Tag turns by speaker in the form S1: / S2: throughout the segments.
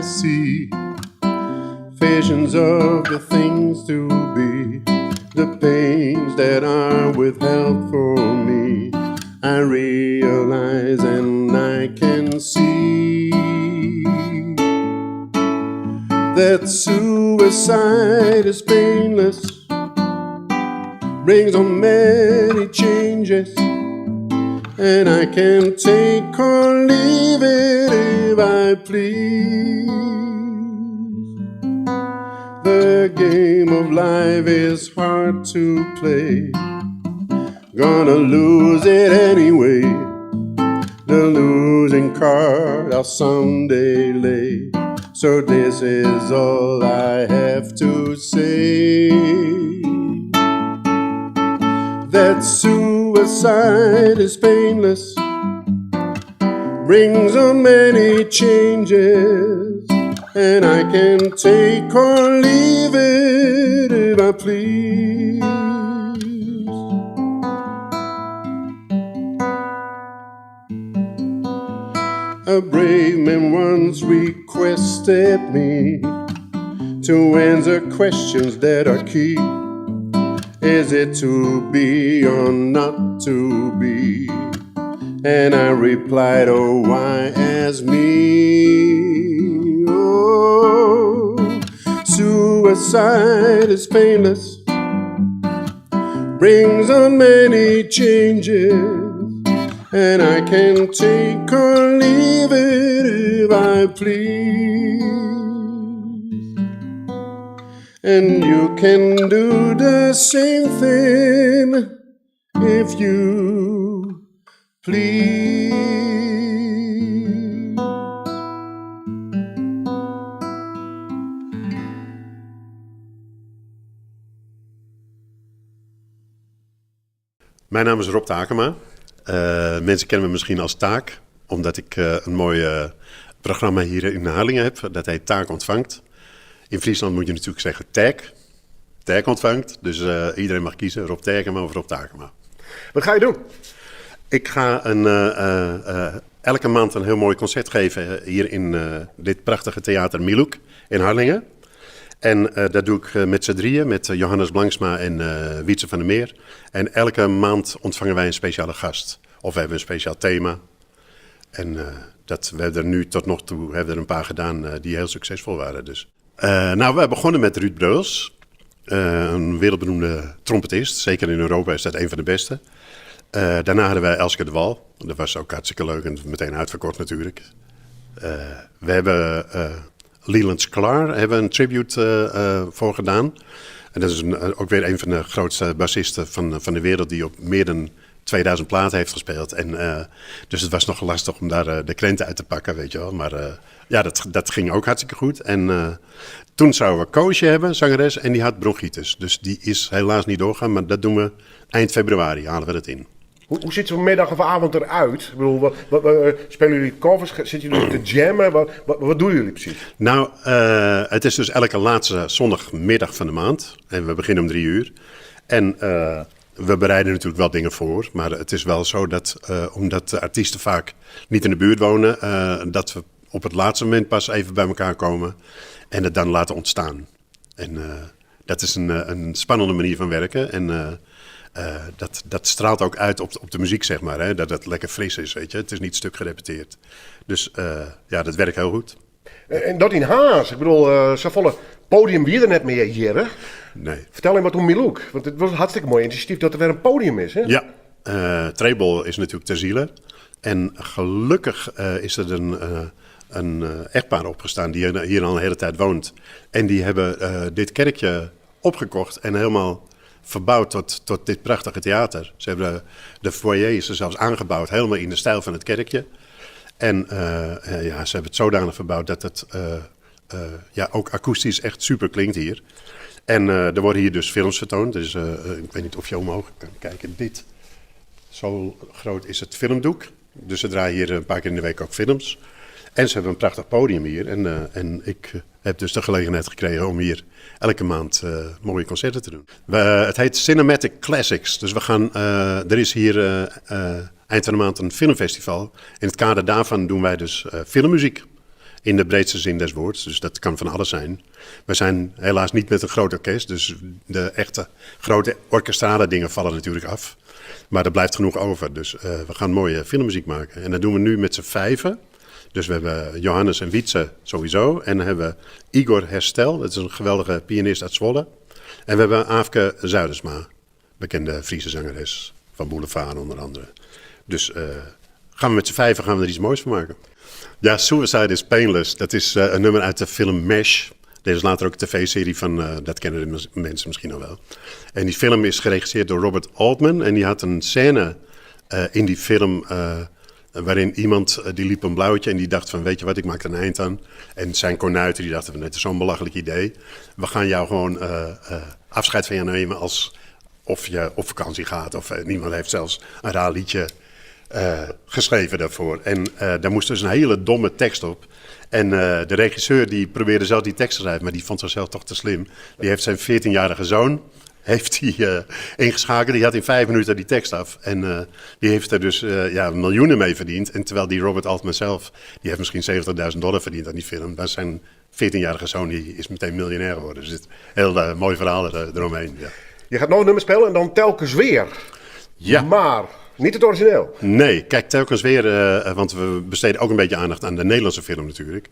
S1: see visions of the things to be, the pains that are withheld for me. I realize and I can see that suicide is painless, brings on many changes, and I can take or leave it if I please. The game of life is hard to play. Gonna lose it anyway. The losing card I'll someday lay. So this is all I have to say. That suicide is painless, brings on many changes, and I can take or leave it if I please. A brave man once requested me to answer questions that are key. Is it to be or not to be? And I replied, oh, why ask me? Oh, suicide is painless, brings on many changes, and I can take or leave it if I please. And you can do the same thing if you please.
S2: Mijn naam is Rob Takema. Mensen kennen me misschien als Taak, omdat ik een mooi programma hier in Harlingen heb. Dat heet Taak Ontvangt. In Friesland moet je natuurlijk zeggen Tag. Tag Ontvangt. Dus iedereen mag kiezen, Rob Takema of Rob Takema.
S3: Wat ga je doen?
S2: Ik ga elke maand een heel mooi concert geven hier in dit prachtige theater Milhoek in Harlingen. En dat doe ik met z'n drieën, met Johannes Blanksma en Wietse van der Meer. En elke maand ontvangen wij een speciale gast. Of we hebben een speciaal thema. En dat, we hebben er nu tot nog toe hebben er een paar gedaan die heel succesvol waren. Dus. We begonnen met Ruud Breuls. Een wereldberoemde trompetist. Zeker in Europa is dat een van de beste. Daarna hadden wij Elske de Wal. Dat was ook hartstikke leuk en meteen uitverkocht natuurlijk. We hebben Leland Sklar hebben een tribute voor gedaan. En dat is ook weer een van de grootste bassisten van de wereld die op meer dan 2000 platen heeft gespeeld. En dus het was nog lastig om daar de krenten uit te pakken, weet je wel. Maar dat ging ook hartstikke goed. En toen zouden we Koosje hebben, zangeres, en die had bronchitis. Dus die is helaas niet doorgaan, maar dat doen we eind februari, halen we dat in.
S3: Hoe ziet zo'n middag of avond eruit? Spelen jullie covers? Zitten jullie te jammen? Wat doen jullie precies?
S2: Het is dus elke laatste zondagmiddag van de maand. En we beginnen om 3 uur. En we bereiden natuurlijk wel dingen voor. Maar het is wel zo dat, omdat de artiesten vaak niet in de buurt wonen, dat we op het laatste moment pas even bij elkaar komen en het dan laten ontstaan. En dat is een spannende manier van werken. En dat straalt ook uit op de muziek, hè? Dat het lekker fris is, weet je. Het is niet stuk gerepeteerd. Dus dat werkt heel goed.
S3: En dat in Haas, zo volle podium wie er net meer hier, hè?
S2: Nee.
S3: Vertel hem wat om Milhoek, want het was een hartstikke mooi initiatief dat er weer een podium is, hè?
S2: Ja, Trebol is natuurlijk ter ziele. En gelukkig is er een echtpaar opgestaan die hier al een hele tijd woont. En die hebben dit kerkje opgekocht en helemaal verbouwd tot dit prachtige theater. Ze hebben de foyer is er zelfs aangebouwd, helemaal in de stijl van het kerkje. En ze hebben het zodanig verbouwd dat het ook akoestisch echt super klinkt hier. En er worden hier dus films vertoond. Dus ik weet niet of je omhoog kan kijken. Dit, zo groot is het filmdoek. Dus ze draaien hier een paar keer in de week ook films. En ze hebben een prachtig podium hier. En ik heb dus de gelegenheid gekregen om hier elke maand mooie concerten te doen. Het heet Cinematic Classics. Dus er is hier eind van de maand een filmfestival. In het kader daarvan doen wij dus filmmuziek. In de breedste zin des woords. Dus dat kan van alles zijn. We zijn helaas niet met een groot orkest. Dus de echte grote orkestrale dingen vallen natuurlijk af. Maar er blijft genoeg over. Dus we gaan mooie filmmuziek maken. En dat doen we nu met z'n vijven. Dus we hebben Johannes en Wietse sowieso. En dan hebben we Igor Herstel. Dat is een geweldige pianist uit Zwolle. En we hebben Aafke Zuidersma. Bekende Friese zangeres van Boulevard onder andere. Dus gaan we met z'n vijven gaan we er iets moois van maken. Ja, Suicide is Painless. Dat is een nummer uit de film MASH. Dit is later ook een tv-serie van, dat kennen de mensen misschien al wel. En die film is geregisseerd door Robert Altman. En die had een scène in die film waarin iemand die liep een blauwtje en die dacht van, weet je wat, ik maak er een eind aan. En zijn kornuiten die dachten van, het is zo'n belachelijk idee. We gaan jou gewoon afscheid van jou nemen alsof je op vakantie gaat. Of niemand heeft zelfs een raar liedje geschreven daarvoor. En daar moest dus een hele domme tekst op. En de regisseur die probeerde zelf die tekst te schrijven, maar die vond zichzelf toch te slim. Die heeft zijn 14-jarige zoon heeft hij ingeschakeld. Die had in 5 minuten die tekst af. En die heeft er dus miljoenen mee verdiend. En terwijl die Robert Altman zelf, die heeft misschien zeventigduizend dollar verdiend aan die film. Maar zijn 14-jarige zoon die is meteen miljonair geworden. Dus het is een heel mooi verhaal eromheen. Ja.
S3: Je gaat nog een nummer spelen en dan telkens weer.
S2: Ja.
S3: Maar niet het origineel.
S2: Nee, telkens weer, want we besteden ook een beetje aandacht aan de Nederlandse film natuurlijk.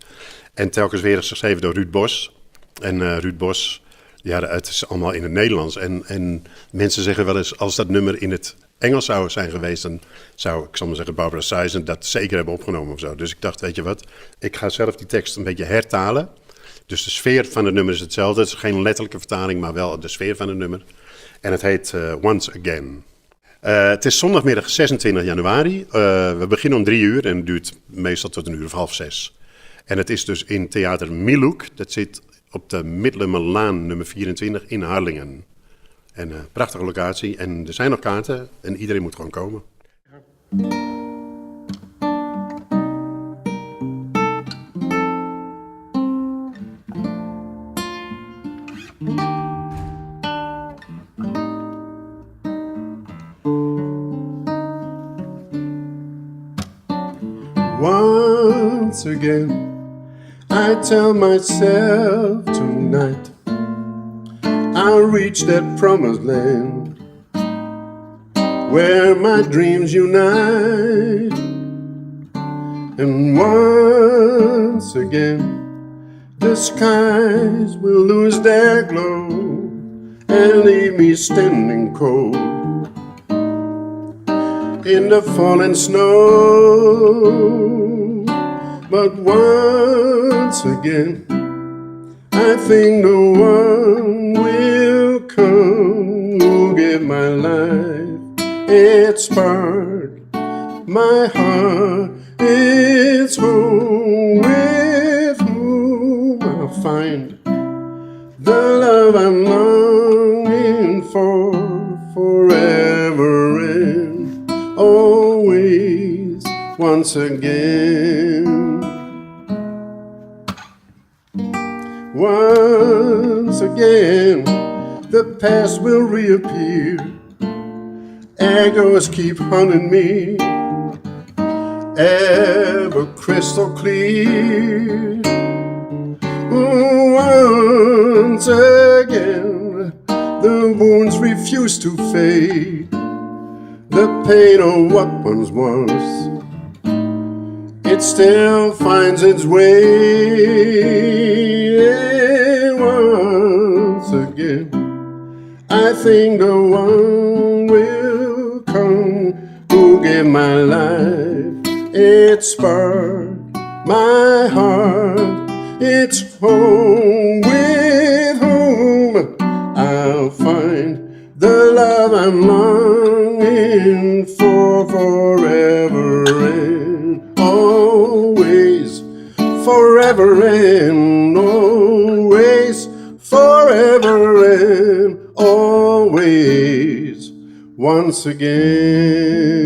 S2: En telkens weer is geschreven door Ruud Bos. En Ruud Bos, ja, het is allemaal in het Nederlands. En mensen zeggen wel eens, als dat nummer in het Engels zou zijn geweest, dan zou, ik zal maar zeggen, Barbra Streisand dat zeker hebben opgenomen. Dus ik dacht, weet je wat, ik ga zelf die tekst een beetje hertalen. Dus de sfeer van het nummer is hetzelfde. Het is geen letterlijke vertaling, maar wel de sfeer van het nummer. En het heet Once Again. Het is zondagmiddag 26 januari. We beginnen om 3 uur en het duurt meestal tot een uur of half zes. En het is dus in Theater Milloek. Dat zit op de Middelumerlaan nummer 24 in Harlingen. En prachtige locatie. En er zijn nog kaarten en iedereen moet gewoon komen. Once again, I tell myself tonight, I'll reach that promised land where my dreams unite. And once again, the skies will lose their glow and leave me standing cold in the falling snow. But once again, I think the one will come who give my life its spark, my heart its home, with whom I'll find the love I'm longing for, forever and always, once again. Once again, the past will reappear. Echoes keep haunting me, ever crystal clear. Once again, the wounds refuse to fade. The pain of what once was, it still finds its way. Once again, I think the one will come who gave my life its spark, my heart its home, with whom I'll find the love I'm longing for, forever and always, forever and always, forever and always, once again.